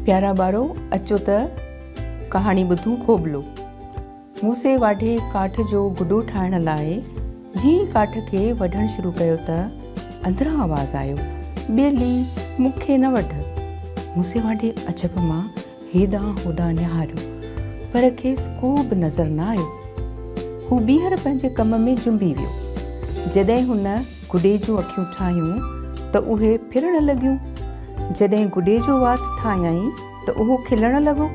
پيارا ٻارو اچو ته ڪهاڻي ٻڌون کوٻلو. موسي واڍي ڪاٺ جو گڏو ٺاهڻ لاء جيئن ئي ڪاٺ کي وڍڻ شروع ڪيو ته اندران آواز آيو، ٻيلي مون کي نه وڍ. موسي واڍي عجب مان هيڏانهن هوڏانهن نهاريو پر کيس ڪو به نظر نه آيو. هو ٻيهر پنهنجي ڪم ۾ جنبي ويو. جڏهن هن گڏي جون اکيون ٺاهيون ته اهي ڦرڻ لڳيون. جڏهن گڏي جو وات ٺاهيائين ته اهو کلڻ لڳو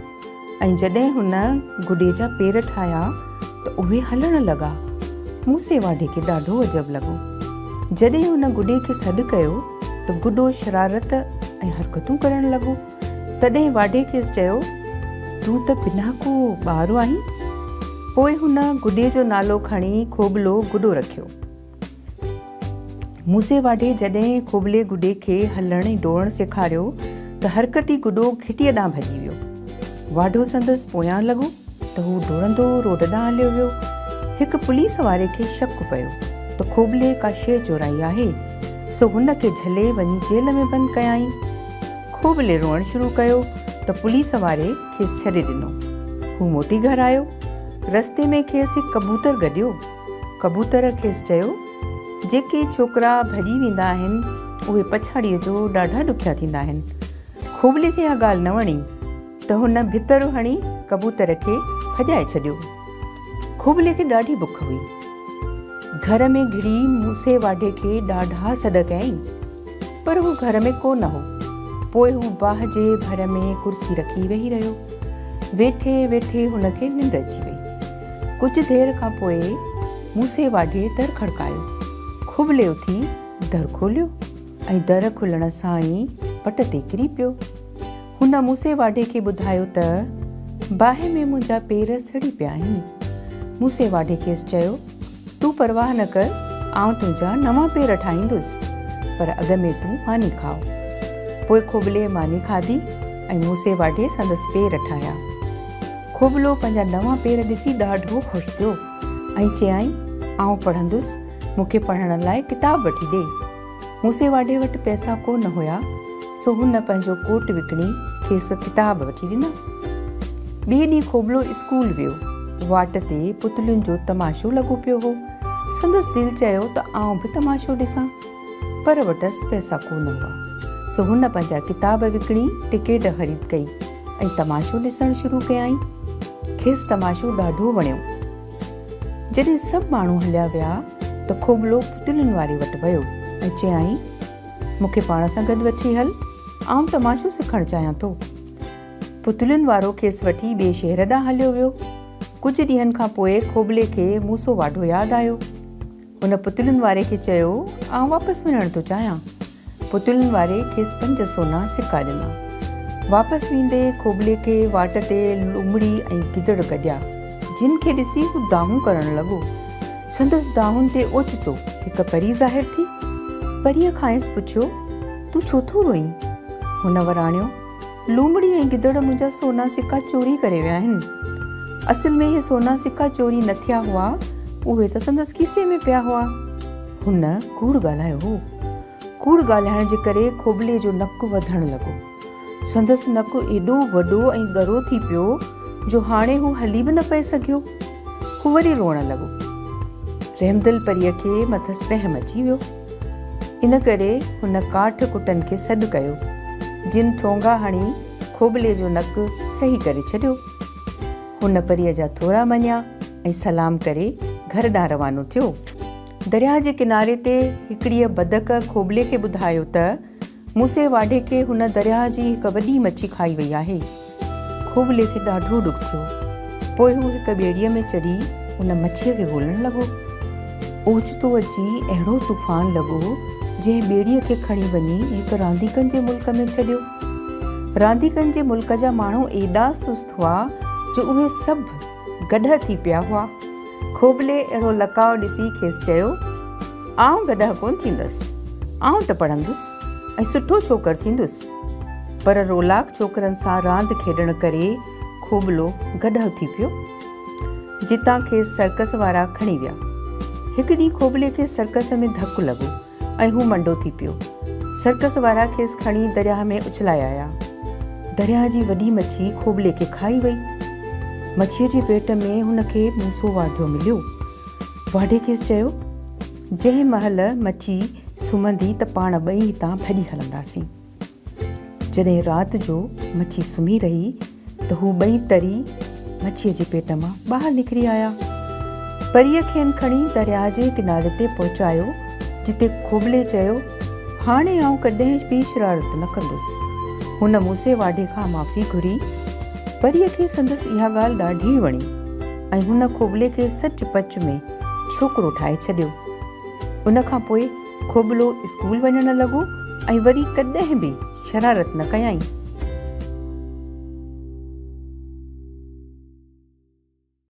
۽ جڏهن هن گڏي جا پير ٺاهيا ته اهي هلڻ لڳا. موسي واڍي کي ڏاڍو عجب لڳو. جڏهن هن گڏي کي سڏ ڪيو ته گڏو شرارت ۽ حرڪتون ڪرڻ لڳو. تڏهن واڍي کيس چيو، تون ته بنا ڪو ٻار آهين. پوء هن گڏي جو نالو کڻي کوٻلو گڏو رکيو. موسي واڍي جڏهن کوٻلي گڏي کي هلڻ ۽ ڊوڙڻ سيکاريو ته حرڪتي گڏو گهٽيء ڏانهن ڀڄي ويو. واڍو سندس پويان لڳو ته هو ڊوڙندو روڊ ڏانهن هليو ويو. هڪ پوليس واري کي شڪ پيو ته کوٻلي ڪا شيء چورائي آهي، سو هن کي جهلي وڃي جيل ۾ بند ڪيائين. کوٻلي روئڻ شروع ڪيو ته پوليس واري کيس ڇڏي ڏنو. هو موٽي گهر آيو. رستي ۾ کيس هڪ ڪبوتر گڏيو. ڪبوتر کيس چيو، جيڪي ڇوڪرا ڀڄي ويندا آهن، اهي پڇاڙيء جو ڏاڍا ڏکيا ٿيندا آهن. کوٻلي کي اها ڳالهه نه وڻي ته هن ڀتر هڻي ڪبوتر کي ڀڄائي ڇڏيو. کوٻلي کي ڏاڍي بک هئي. گهر ۾ گهڙي موسي واڍي کي ڏاڍا سڏ ڪيائين، پر هو گهر ۾ ڪو نه هو. پوء هو باهه جي ڀر ۾ ڪرسي رکي ويهي رهيو. ويٺي ويٺي هن کي ننڊ اچي وئي. ڪجهه دير کان پوء موسي واڍي در کڙڪايو. کٻلي اٿي در کوليو ۽ در کلڻ سان ئي پٽ تي ڪري پيو. هن موسي واڍي کي ٻڌايو ته باهه ۾ منهنجا پير سڙي پيا آهن. موسي واڍي کيس چيو، تون پرواهه نه ڪر، آئون تنهنجا نوان پير ٺاهيندس، پر اڳ ۾ تون ماني کاء. پوء کٻلي ماني کاڌي ۽ موسي واڍي سندس پير ٺاهيا. کوٻلو پنهنجا نوان پير ڏسي ڏاڍو خوش ٿيو ۽ چيائين، آئون پڙهندس، مون کي پڙهڻ لاء ڪتاب وٺي ڏي. موسي واڍي وٽ پئسا ڪو نه هيا، سو هن پنهنجو ڪوٽ وڪڻي کيس ڪتاب وٺي ڏنا. ٻئي ڏينهن کوٻلو اسڪول ويو. واٽ تي پتلين جو تماشو لڳو پيو هو. سندس دل چيو ته آئون به تماشو ڏسان. پر وٽس پئسا ڪو نه هئا، سو هن پنهنجا ڪتاب وڪڻي ٽڪيٽ خريد ڪئي. ۽ تماشو ڏسڻ شروع ڪيائين. کيس تماشو ڏاڍو وڻيو. جڏهن سڀ ماڻهو هليا ويا ته کوٻلو پتلين واري وٽ ويو ۽ چيائين، مون کي پاڻ سان گڏ وٺي هل، آئون تماشو سکڻ چاهيان ٿو. پتلين وارو کيس وٺي ٻئي شهر ڏانهن هليو ويو. ڪجهه ڏينهن کان پوء کوٻلي کي موسو واڍو ياد آيو. هن پتلين واري کي چيو، آئون واپس وڃڻ ٿو چاهيان. پتلين واري کيس پنج سونا سڪا ڏنا. واپس ويندي کوٻلي کي واٽ تي لومڙي ۽ گدڙ گڏيا، جن کي ڏسي هو دانهون ڪرڻ لڳو. سندس دانهن تي اوچتو هڪ پري ظاهر ٿي. پريء کانئس پڇيو، تون ڇو ٿو روئين؟ هن وراڻيو، لومڙي ۽ گدڙ منهنجا سونا سڪا چوري ڪري ويا آهن. اصل ۾ اهي سونا سڪا چوري نه ٿيا هئا، اهي ته سندس کيسي ۾ پيا هئا. هن ڪوڙ ڳالهايو هو. ڪوڙ ڳالهائڻ جي ڪري کوٻلي جو نڪ وڌڻ لڳو. سندس نڪ ايڏو وڏو ۽ ڳرو ٿي پيو جو هاڻي هو هلي به نه پئي سگهيو. هو وري روئڻ لڳو. رحمدل پريء کي مٿس رحم اچي ويو. ان ڪري هن ڪاٺ ڪٽن کي سڏ ڪيو، جن ٺونگا هڻي کوٻلي جو نڪ صحيح ڪري ڇڏيو. هن پريء جا ٿورا مڃيا ۽ سلام ڪري گهر ڏانهن روانو ٿيو. درياهه جي ڪناري تي هڪڙيء بدڪ کوٻلي کي ٻڌايو ته، موسي واڍي کي هن درياهه جي هڪ وڏي مڇي کائي وئي آهي. کوٻلي کي ڏاڍو ڏک ٿيو. پوء هو هڪ ٻيڙيء ۾ چڙهي ان مڇيء کي ڳولڻ لڳو. اوچتو اچي اهڙو طوفان لڳو، جنهن ٻيڙيء کي کڻي وڃي هڪ رانديڪن جي ملڪ ۾ ڇڏيو. رانديڪن جي ملڪ جا ماڻهو ايڏا سست هئا، جو اهي سڀ گڏهه ٿي پيا هئا. کوٻلي اهڙو لقاء ڏسي کيس چيو، آئون گڏهه ڪونه ٿيندس، آئون ته پڙهندس ۽ سٺو ڇوڪر ٿيندس. پر رولاڪ ڇوڪرن سان راند کيڏڻ ڪري کوٻلو گڏهه ٿي پيو، جتان کيس سرڪس وارا کڻي ويا. هڪ ڏينهن کوٻلي کي سرڪس ۾ ڌڪ لڳو ۽ هو منڊو ٿي پيو. سرڪس وارا کيس کڻي درياهه ۾ اڇلائي آيا. درياهه جي وڏي مڇي کوٻلي کي کائي وئي. مڇيء جي پيٽ ۾ هن کي موسو واڍيو مليو. واڍي کيس چيو، جنهن مهل مڇي سمهندي ته پاڻ ٻئي هتان ڀڄي هلنداسين. جڏهن رات جو مڇي سمهي رهي ته هو ٻئي تري مڇيء جي پيٽ مان ٻاهر نڪري آيا. پريء کين کڻي درياهه جي ڪناري تي پهچايو، جتي کوٻلي چيو، هاڻي آئون ڪڏهن به شرارت نه ڪندس. هن موسي واڍي کان معافي گهري. پريء کي سندس اها ڳالهه ڏاڍي وڻي ۽ هن کوٻلي کي سچ پچ ۾ ڇوڪرو ٺاهي ڇڏيو. ان کان پوء کوٻلو اسڪول وڃڻ لڳو ۽ وري ڪڏهن به شرارت نه ڪيائين.